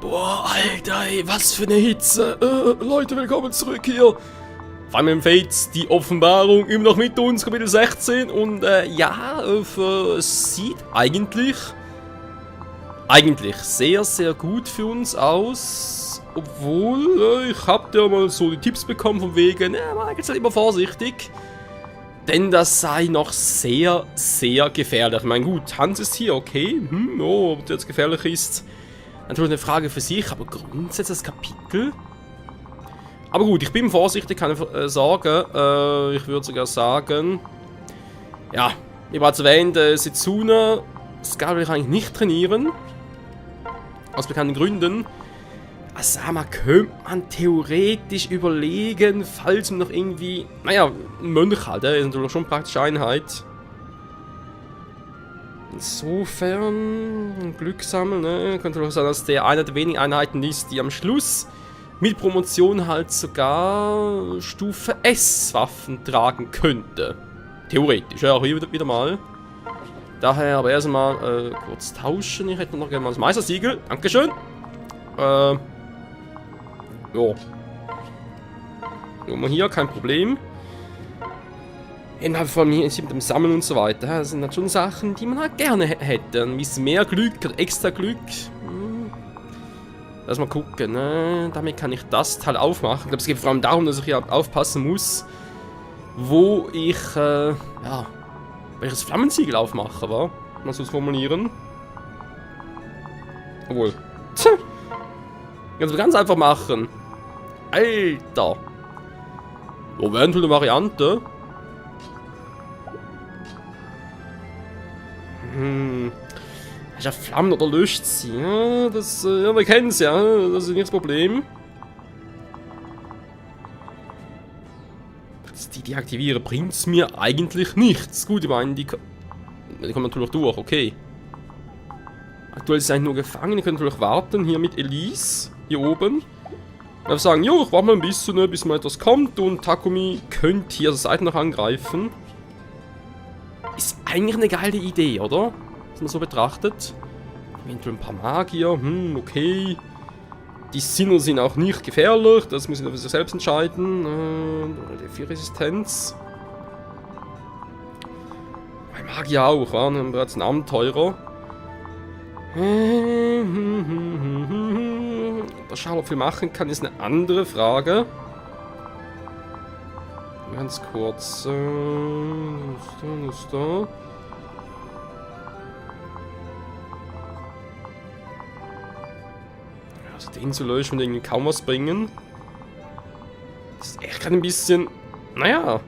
Boah, Alter, ey, was für eine Hitze. Leute, willkommen zurück hier. Final Fates, die Offenbarung, immer noch mit uns, Kapitel 16. Und ja, es sieht eigentlich sehr, sehr gut für uns aus. Obwohl, ich hab ja mal so die Tipps bekommen von wegen, man ist halt immer vorsichtig. Denn das sei noch sehr, sehr gefährlich. Ich meine, gut, Hans ist hier, okay. Oh, ob der jetzt gefährlich ist. Natürlich eine Frage für sich, aber grundsätzlich das Kapitel. Aber gut, ich bin vorsichtig, keine Sorge. Ich würde sogar sagen, ja, wie bereits erwähnt, Setsuna Scar will ich eigentlich nicht trainieren. Aus bekannten Gründen. Asama könnte man theoretisch überlegen, falls man noch irgendwie, naja, ein Mönch hat, ist natürlich schon eine praktische Einheit. Insofern, Glück sammeln, ne? Könnte auch sein, dass der einer der wenigen Einheiten ist, die am Schluss mit Promotion halt sogar Stufe S Waffen tragen könnte. Theoretisch, ja, auch hier wieder mal. Daher aber erstmal kurz tauschen. Ich hätte noch gerne mal das Meistersiegel. Dankeschön. Ja. Nur hier, kein Problem. Innerhalb von mir ist mit dem Sammeln und so weiter. Das sind dann schon Sachen, die man halt gerne hätte. Ein bisschen mehr Glück, extra Glück. Lass mal gucken. Damit kann ich das Teil aufmachen. Ich glaube, es geht vor allem darum, dass ich hier aufpassen muss, wo ich, ja, welches Flammensiegel aufmache, wa? Mal so formulieren. Obwohl. Ganz einfach machen. Alter. Eventuell eine Variante. Ist ja Flammen oder löscht sie? Ja, das, ja, wir kennen es ja. Das ist nicht das Problem. Dass die deaktiviere, bringt es mir eigentlich nichts. Gut, ich meine, die kommen natürlich durch, okay. Aktuell ist sie eigentlich nur gefangen. Ich kann natürlich warten hier mit Elise. Hier oben. Und sagen, jo, ich warte mal ein bisschen, ne, bis mal etwas kommt. Und Takumi könnte hier zur Seite noch angreifen. Ist eigentlich eine geile Idee, oder? Dass man so betrachtet. Eventuell ein paar Magier, okay. Die Sinner sind auch nicht gefährlich, das muss ich für sich selbst entscheiden. Die Resistenz. Bei Magier auch, ja, dann bereits ein Abenteurer. Da schauen, ob wir machen kann, ist eine andere Frage. Ganz kurz. Ist da. Also den zu löschen und irgendwie kaum was bringen. Das ist echt ein bisschen. Naja.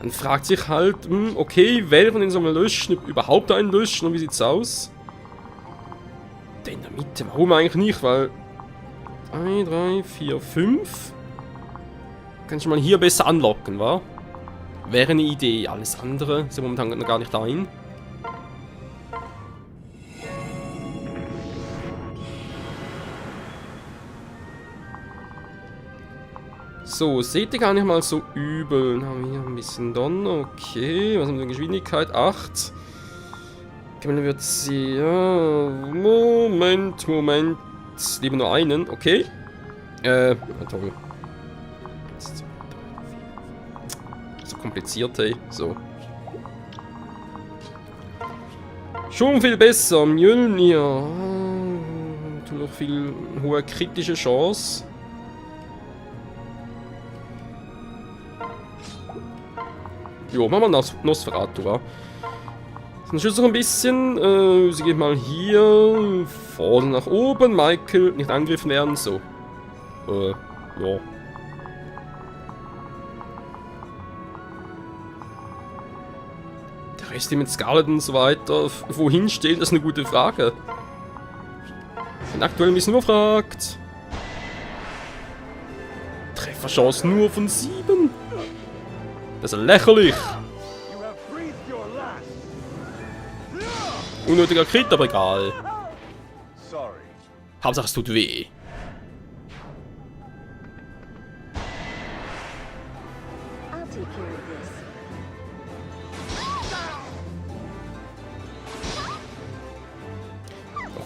Man fragt sich halt, okay, wer von denen soll man löschen? Überhaupt einen löschen? Und wie sieht's aus? Der in der Mitte, warum eigentlich nicht? Weil 3, 3, 4, 5. Kann ich mal hier besser anlocken, wa? Wäre eine Idee. Alles andere ist ja momentan gar nicht ein. So, seht ihr gar nicht mal so übel. Dann haben wir hier ein bisschen Donner, okay. Was haben wir denn? Geschwindigkeit 8. Dann wird sie. Ja, Moment. Lieber nur einen, okay. Toll. So kompliziert, ey. So. Schon viel besser. Mjölnir. Natürlich viel hohe kritische Chance. Jo, machen wir Nosferatu, wa? Dann schützt noch ein bisschen. Sie geht mal hier. Vorne nach oben. Michael, nicht angegriffen werden. So. Ja. Der Rest, die mit Scarlet und so weiter. Wohin stehen, das ist eine gute Frage. Bin aktuell ein bisschen überfragt. Trefferchance nur von 7. Das ist lächerlich. Unnötiger Crit, aber egal. Hauptsache es tut weh.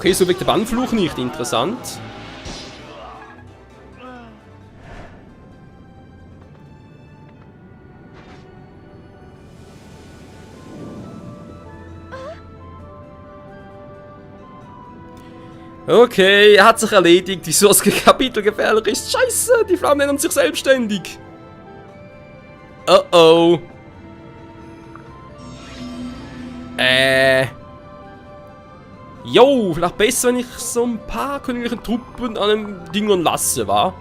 Okay, so wirkt der Bannfluch nicht. Interessant. Okay, er hat sich erledigt. Wieso das Kapitel gefährlich ist? Scheiße, die Flammen nennen sich selbstständig. Oh oh. Jo, vielleicht besser, wenn ich so ein paar königlichen Truppen an den Dingern lasse, wa?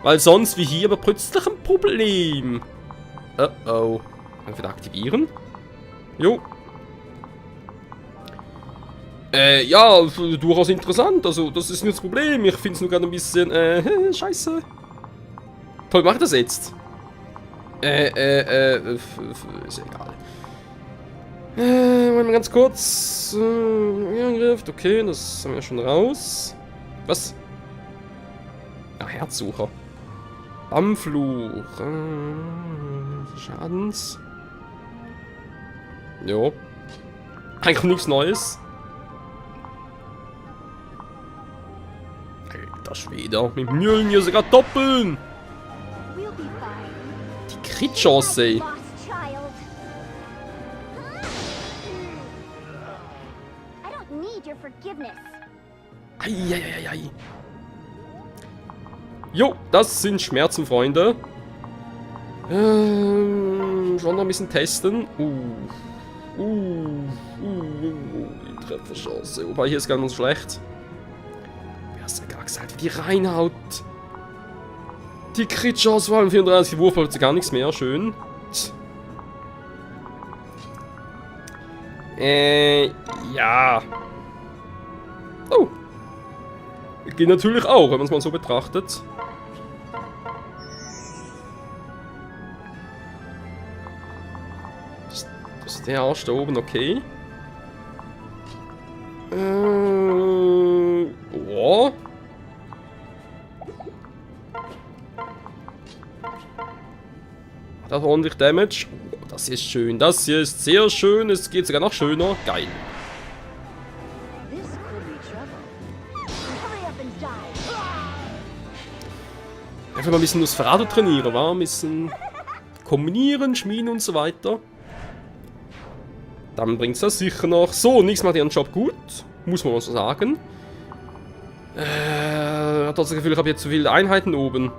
Weil sonst wie hier aber plötzlich ein Problem. Oh oh. Kann ich wieder aktivieren? Jo. Ja, durchaus interessant. Also, das ist nicht das Problem. Ich finde es nur gerade ein bisschen, scheiße. Toll, mach ich das jetzt? Ist egal. Moment mal ganz kurz. Angriff, okay, das haben wir schon raus. Was? Ah, Herzsucher. Bannfluch. Schadens. Jo. Eigentlich nichts Neues. Alter Schwede, mit Mühlen hier sogar doppeln! Die Crit-Chance, ey. Eieieiei. Jo, das sind Schmerzen, Freunde. Schon noch ein bisschen testen. Die Trefferchance. Wobei, hier ist gar nicht schlecht. Hast du gar gesagt, wie die reinhaut. Die Crit-Chance vor allem 34 Wurf, hat sie gar nichts mehr. Schön. Ja. Oh. Geht natürlich auch, wenn man es mal so betrachtet. Das ist der Arsch da oben, okay. Oh. Das hat ordentlich Damage. Oh, das hier ist schön. Das hier ist sehr schön. Es geht sogar noch schöner. Geil. Einfach mal ein bisschen Nosferatu trainieren, war ein bisschen kombinieren, schmieden und so weiter. Dann bringt es das sicher noch. So, nichts macht ihren Job gut. Muss man mal so sagen. Hat das Gefühl, ich habe jetzt zu viele Einheiten oben.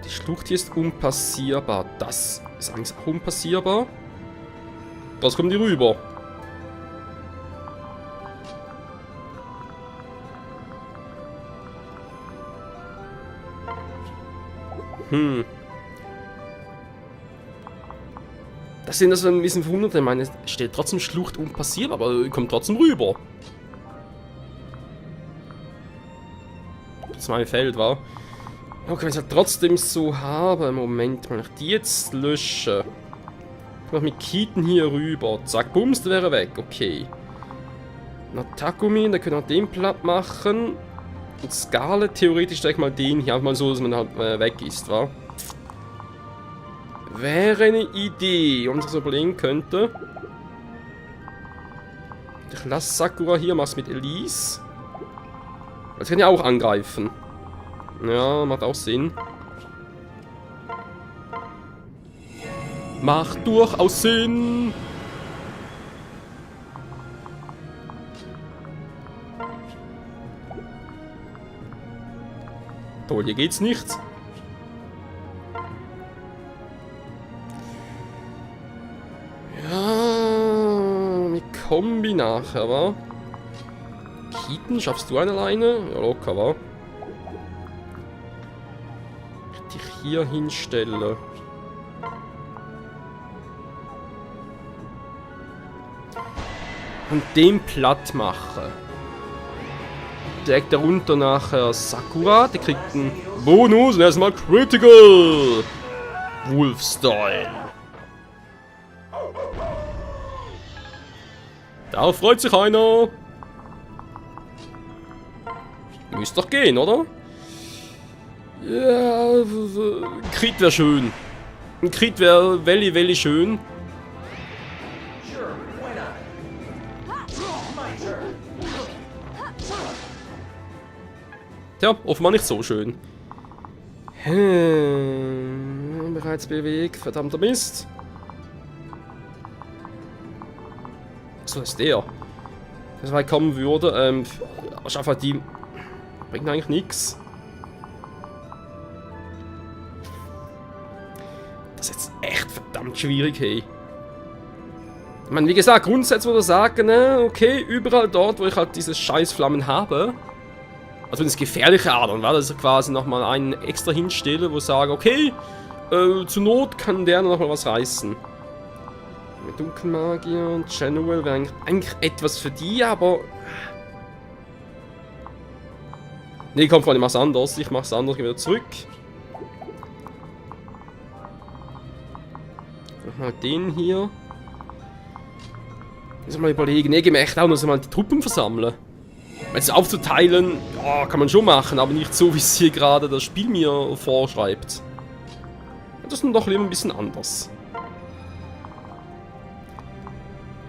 Die Schlucht hier ist unpassierbar. Das ist eigentlich auch unpassierbar. Das kommen die rüber. Das sind das ein bisschen verwundert. Ich meine, es steht trotzdem Schlucht unpassierbar, aber kommt trotzdem rüber. Das mein Feld war. Okay, wenn ich es halt trotzdem so habe. Moment, wenn ich die jetzt lösche. Kann ich mit Keaton hier rüber. Zack, bums, der wäre weg. Okay. Na, Takumi, da können wir den platt machen. Und Scarlet, theoretisch direkt mal den hier. Einfach mal so, dass man halt weg ist, wa? Wäre eine Idee, und man sich so überlegen könnte. Ich lasse Sakura hier, mach's mit Elise. Das kann ja auch angreifen. Ja, macht auch Sinn. Macht durchaus Sinn. Toll, hier geht's nicht. Ja, mit Kombi nachher, wa? Keaton, schaffst du einen alleine? Ja, locker, wa? Ich dich hier hinstelle. Und den platt mache. Direkt darunter nachher Sakura, die kriegt einen Bonus und erstmal Critical! Wolf-Style. Da freut sich einer. Müsste doch gehen, oder? Ja, Crit wäre schön. Ein Crit wäre welli schön. Tja, offenbar nicht so schön. Bereits bewegt, verdammter Mist. So ist der. Das weit kommen würde. Schaffer die. Bringt eigentlich nichts. Das ist jetzt echt verdammt schwierig, hey. Ich meine, wie gesagt, grundsätzlich würde ich sagen, okay, überall dort, wo ich halt diese scheiß Flammen habe. Also wenn es gefährliche Adern war, dass ich quasi nochmal einen extra hinstelle, wo ich sage, okay, zur Not kann der nochmal was reißen. Mit Dunkelmagier und General wäre eigentlich etwas für die, aber... Nee, komm, Freunde, ich mach's anders. Ich mach's anders, geh wieder zurück. Mal den hier. Muss mal überlegen. Nee, geh mir echt auch noch mal die Truppen versammeln. Jetzt aufzuteilen, ja, kann man schon machen, aber nicht so, wie es hier gerade das Spiel mir vorschreibt. Das ist dann doch lieber ein bisschen anders.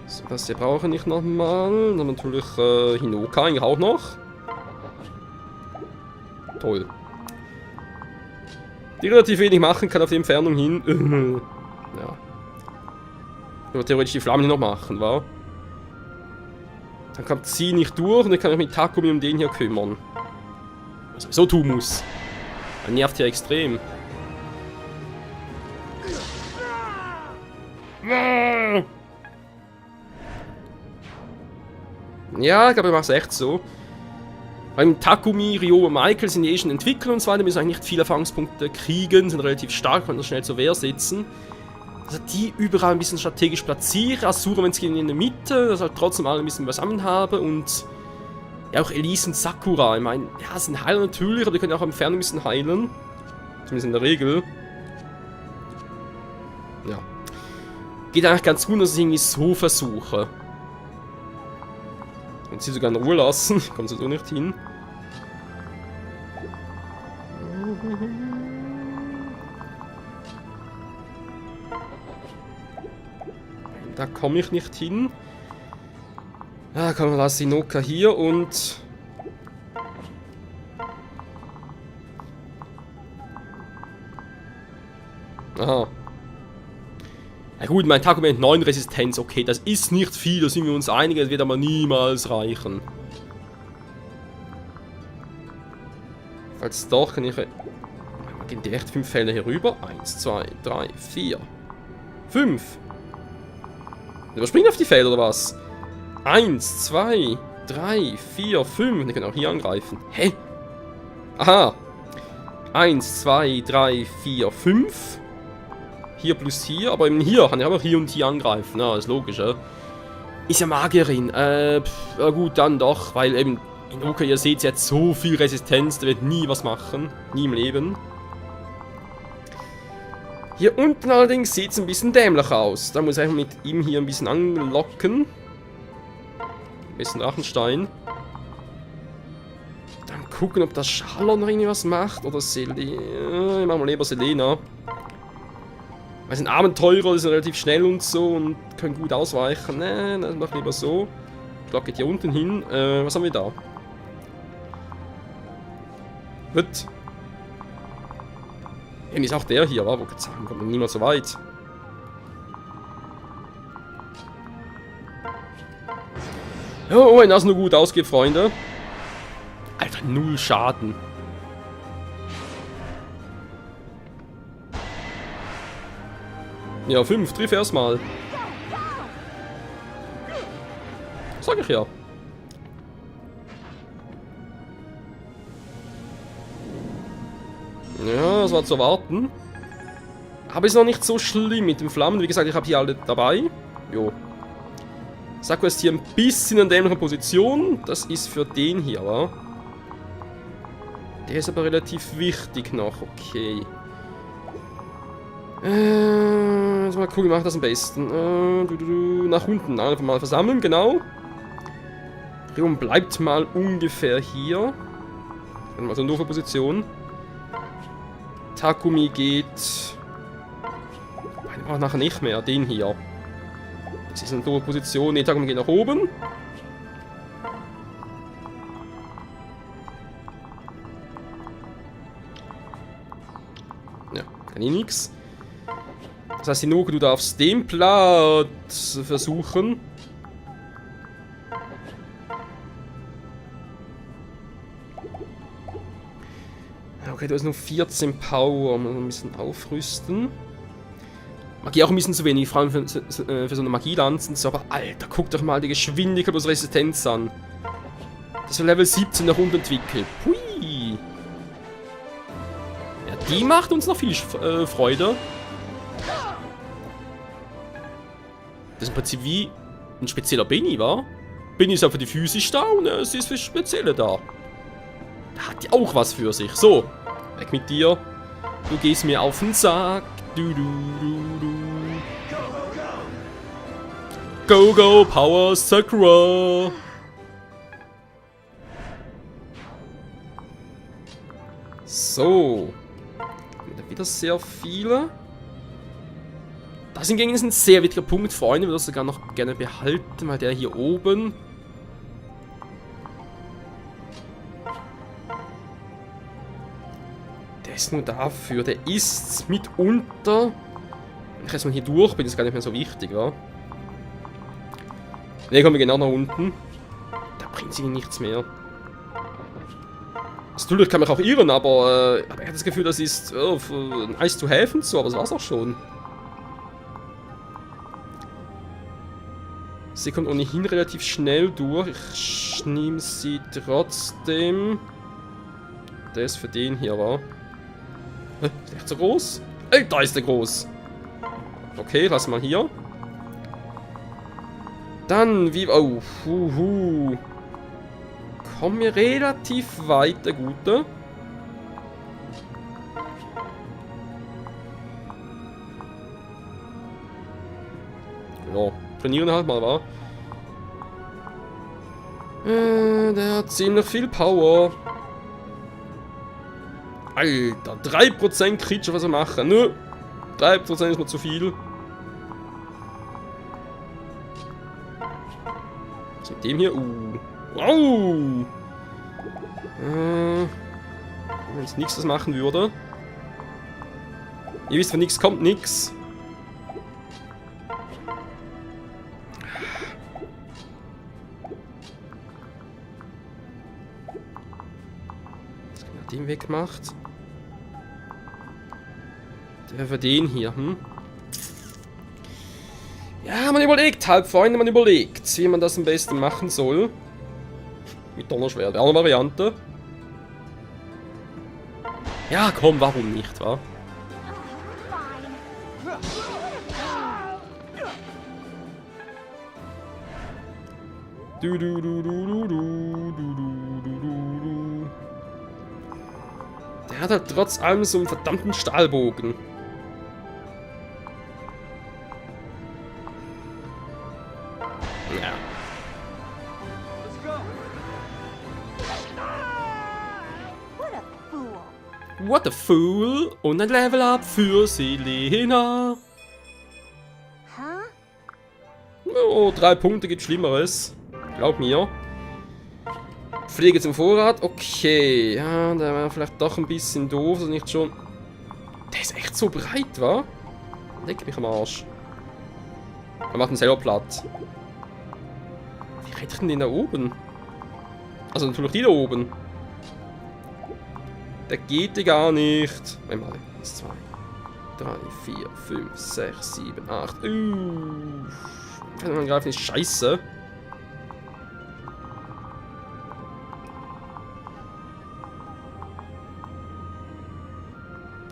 So, das hier brauche ich nochmal. Dann natürlich Hinoka eigentlich auch noch. Toll. Die relativ wenig machen kann auf die Entfernung hin. Ja. Ich würde theoretisch die Flammen hier noch machen, wa? Dann kommt sie nicht durch und dann kann ich mit Takumi um den hier kümmern. Was ich sowieso tun muss. Er nervt hier extrem. Ja, ich glaube, ich mache es echt so. Beim Takumi, Ryo und Michael sind die schon entwickelt und so weiter. Wir müssen eigentlich nicht viele Erfahrungspunkte kriegen, sind relativ stark, können das schnell zur Wehr setzen. Also die überall ein bisschen strategisch platzieren. Asura, wenn es geht, in der Mitte, dass halt trotzdem alle ein bisschen beisammen habe. Und ja, auch Elise und Sakura. Ich meine, ja, sind Heiler natürlich, aber die können auch im Fern ein bisschen heilen. Zumindest in der Regel. Ja. Geht eigentlich ganz gut, dass ich irgendwie so versuche. Und sie sogar in Ruhe lassen. Kommt so nicht hin. Da komme ich nicht hin. Ah, komm, lass Hinoka hier und... Aha. Na gut, mein Takumi hat 9 Resistenz. Okay, das ist nicht viel, da sind wir uns einig, das wird aber niemals reichen. Falls doch, kann ich... Gehen die echt 5 Felder hier rüber? 1, 2, 3, 4, 5. Überspringen auf die Felder oder was? 1, 2, 3, 4, 5. Die können auch hier angreifen. Hä? Aha. 1, 2, 3, 4, 5. Hier plus hier. Aber eben hier kann ich aber hier und hier angreifen. Ja, ist logisch, ja. Ist ja Magierin. Ja gut, dann doch. Weil eben, Hinoka, ihr seht, sie hat so viel Resistenz. Der wird nie was machen. Nie im Leben. Hier unten allerdings sieht es ein bisschen dämlich aus. Da muss ich mit ihm hier ein bisschen anlocken. Ein bisschen Drachenstein. Dann gucken, ob das Charlotte noch irgendwas macht. Oder Selena. Ich mach mal lieber Selena. Weil sind Abenteurer, die sind relativ schnell und so und können gut ausweichen. Ne, das mach lieber so. Ich glaube, geht hier unten hin. Was haben wir da? Wird. Ist auch der hier, war? Wo kommt man niemals so weit? Oh, wenn das nur gut ausgeht, Freunde. Alter, 0 Schaden. Ja, 5, triff erstmal. Sag ich ja. Ja, das war zu erwarten. Aber ist noch nicht so schlimm mit den Flammen. Wie gesagt, ich habe hier alle dabei. Jo. Sakura ist hier ein bisschen in dämlicher Position. Das ist für den hier, wa? Der ist aber relativ wichtig noch. Okay. Jetzt mal gucken, wie mache ich das am besten? Nach unten einfach mal versammeln, genau. Rion bleibt mal ungefähr hier. Also in doofer Position. Takumi geht Den brauche ich nachher nicht mehr. Den hier. Das ist eine doofe Position. Nee, wir gehen nach oben. Ja, kann ich nix. Das heißt, Hinoka, du darfst den Platz versuchen. Okay, du hast nur 14 Power. Muss ein bisschen aufrüsten. Magie auch ein bisschen zu wenig, vor allem für so eine Magielanzen. So, aber Alter, guck doch mal die Geschwindigkeit plus Resistenz an. Das ist Level 17 nach unten entwickelt. Hui. Ja, die macht uns noch viel Freude. Das ist im Prinzip wie ein spezieller Benny, wa? Benny ist ja für die physisch da und es ist für Spezielle da. Da hat die auch was für sich. So, weg mit dir. Du gehst mir auf den Sack. Du. Go, go, Power Sakura. So. Wieder sehr viele. Das hingegen ist ein sehr wichtiger Punkt, Freunde. Ich würde das sogar noch gerne behalten, weil der hier oben. Der ist nur dafür. Der ist mitunter. Ich erstmal hier durch, bin jetzt gar nicht mehr so wichtig, wa? Ne, kommen wir genau nach unten. Da bringt sie nichts mehr. Natürlich kann mich auch irren, aber ich habe das Gefühl, das ist nice to have und so, aber das war's auch schon. Sie kommt ohnehin relativ schnell durch. Ich nehme sie trotzdem. Der ist für den hier, wa? Ist der echt so groß? Ey, da ist der groß. Okay, lass mal hier. Dann, wie... Oh, kommen wir relativ weit, der Gute. Ja, trainieren halt mal, wa? Der hat ziemlich viel Power. Alter, 3% Kritsche, was er machen. Nö, 3% ist mir zu viel. Was mit dem hier? Wow! Wenn es nichts machen würde. Ihr wisst, wenn nichts kommt, nichts. Was den wegmacht. Der für den hier, Ja, man überlegt halt, Freunde, man überlegt, wie man das am besten machen soll. Mit Donnerschwert, auch eine Variante. Ja, komm, warum nicht, wa? Der hat halt trotz allem so einen verdammten Stahlbogen. Ja. What a fool! Und ein Level Up für Selena. Oh, 3 Punkte gibt Schlimmeres. Glaub mir. Pflege zum Vorrat. Okay. Ja, der war vielleicht doch ein bisschen doof. Also nicht schon. Der ist echt so breit, wa? Leck mich am Arsch. Er macht ihn selber platt. Wie rette ich denn den da oben? Also natürlich die da oben. Der geht die gar nicht. Einmal. 1, 2, 3, 4, 5, 6, 7, 8. Kann man greifen, ist scheiße.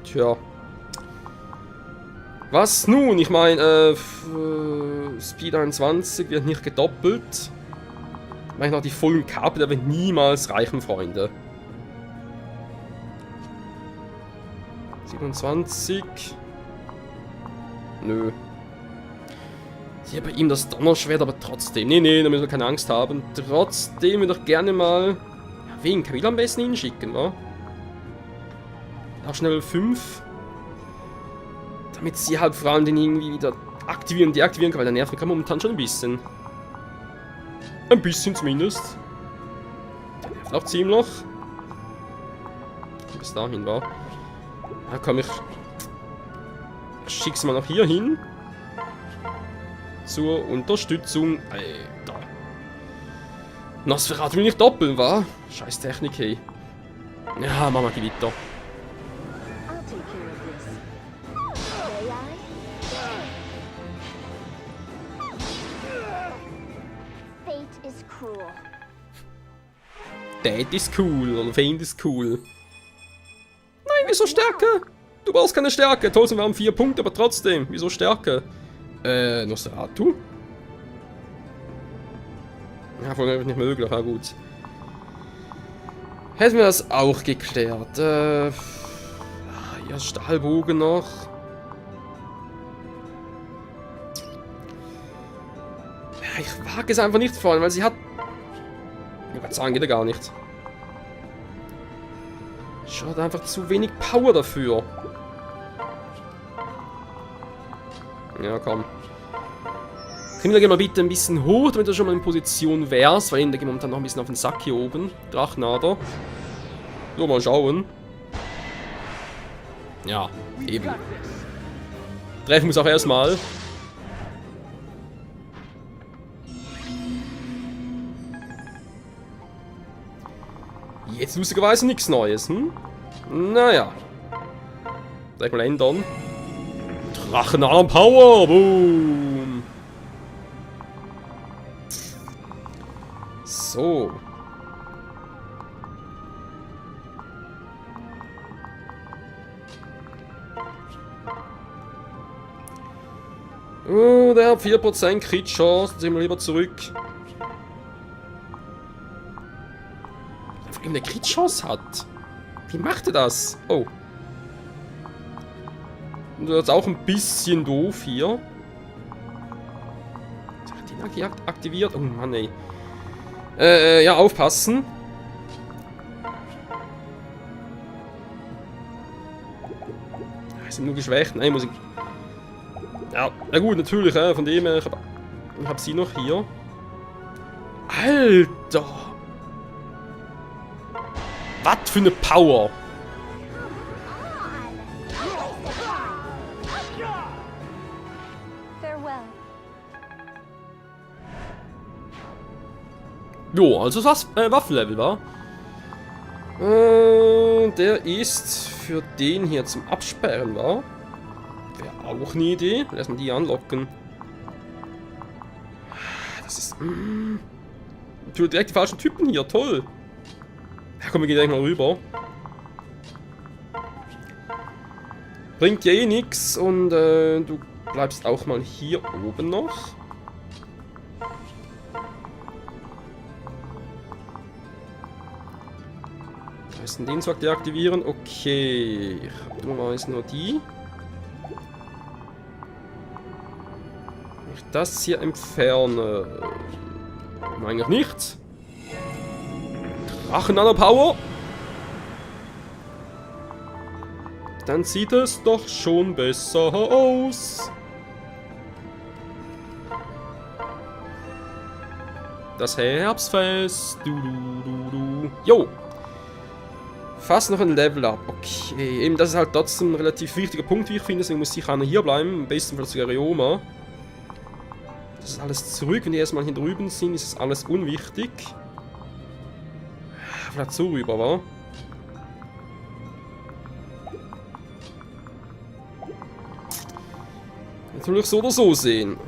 Tja. Was nun? Ich meine, Speed 21 wird nicht gedoppelt. Ich meine noch die vollen Kappe, der wird niemals reichen, Freunde. 27. Nö. Hier bei ihm das Donnerschwert, aber trotzdem. Nee, da müssen wir keine Angst haben. Trotzdem würde ich gerne mal. Ja, wen kann ich am besten hinschicken, wa? Auch schnell 5. Damit sie halt vor allem den irgendwie wieder aktivieren und deaktivieren kann, weil der nervt mich momentan schon ein bisschen. Ein bisschen zumindest. Der nervt auch ziemlich. Bis dahin war. Ja, komm, ich schick's mal nach hier hin. Zur Unterstützung. Alter. Nosferatu will nicht doppeln, wa? Scheiß Technik, hey. Ja, Mama, geh weiter. Dad ist cool, oder Feind ist cool. Nein, wieso Stärke? Du brauchst keine Stärke. Toll, wir haben 4 Punkte, aber trotzdem. Wieso Stärke? Nosferatu? Ja, vorher nicht möglich, ja gut. Hätten wir das auch geklärt. Ja, Stahlbogen noch. Ja, ich wage es einfach nicht vor allem, weil sie hat... Ich kann sagen, geht ja gar nicht. Ich hatte einfach zu wenig Power dafür. Ja, komm. Können wir gehen mal bitte ein bisschen hoch, damit du schon mal in Position wärst, weil der geht momentan noch ein bisschen auf den Sack hier oben. Drachnader. So, mal schauen. Ja, eben. Treffen muss auch erstmal. Jetzt lustigerweise nichts Neues, hm? Naja. Gleich mal ändern. Drachenalarm Power! Boom! So. Oh, der hat 4% Crit-Chance. Dann sind wir lieber zurück. Vor allem eine Crit-Chance hat. Wie macht er das? Oh. Und das ist auch ein bisschen doof hier. Hat den aktiviert? Oh Mann, ey. Ja, aufpassen. Sind nur geschwächt. Nein, muss ich... Ja, na gut, natürlich, von dem her. Ich hab sie noch hier. Alter! Was für eine Power! Jo, also das Waffenlevel war. Der ist für den hier zum Absperren war. Wäre auch eine Idee. Erstmal die anlocken. Das ist... Natürlich direkt die falschen Typen hier. Toll. Ja, komm, wir gehen direkt mal rüber. Bringt ja eh nix. Und du bleibst auch mal hier oben noch. Den zu deaktivieren. Okay. Ich habe dummerweise nur die. Ich das hier entferne. Eigentlich nicht. Drachenalarm Power. Dann sieht es doch schon besser aus. Das Herbstfest. Jo. Fast noch ein Level up. Okay, eben das ist halt trotzdem ein relativ wichtiger Punkt, wie ich finde. Deswegen muss sicher einer hier bleiben. Am besten für sogar Ryoma. Das ist alles zurück. Wenn die erstmal hier drüben sind, ist das alles unwichtig. Vielleicht so rüber, wa? Natürlich so oder so sehen.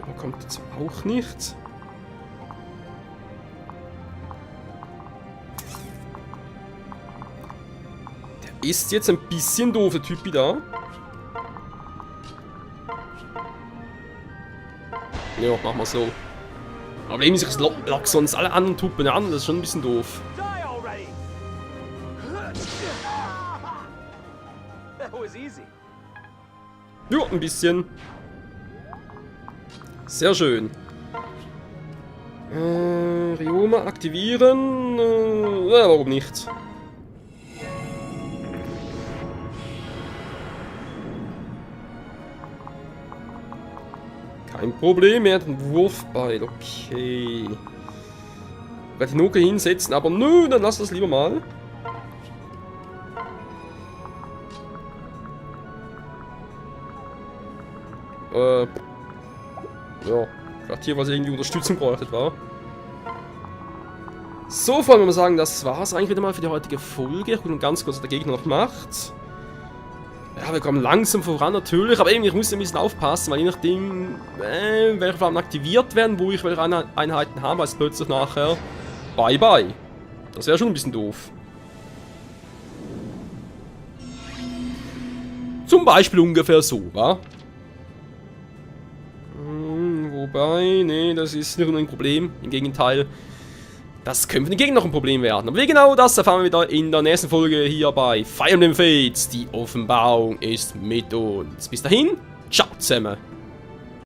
Aber kommt jetzt auch nicht. Ist jetzt ein bisschen doof, der Typ da. Ja, machen wir so. Aber eben sich lock sonst alle anderen Typen an, das ist schon ein bisschen doof. Ja, ein bisschen. Sehr schön. Ryoma aktivieren. Ja, warum nicht? Kein Problem, er hat ein Wurfbeil, okay. Ich werde die Nuke hinsetzen, aber nö, dann lass das lieber mal. Ja, vielleicht hier, was irgendwie Unterstützung bräuchte, war. So, vor allem mal sagen, das war's eigentlich wieder mal für die heutige Folge. Ich gucke ganz kurz, was der Gegner noch macht. Ja, wir kommen langsam voran natürlich, aber eben, ich muss ein bisschen aufpassen, weil je nachdem, welche Flammen aktiviert werden, wo ich welche Einheiten habe, als plötzlich nachher bye. Das wäre schon ein bisschen doof. Zum Beispiel ungefähr so, wa? Wobei, nee, das ist nicht nur ein Problem, im Gegenteil. Das könnte für den Gegner noch ein Problem werden. Aber wie genau das erfahren wir wieder in der nächsten Folge hier bei Fire Emblem Fates. Die Offenbarung ist mit uns. Bis dahin, ciao zusammen.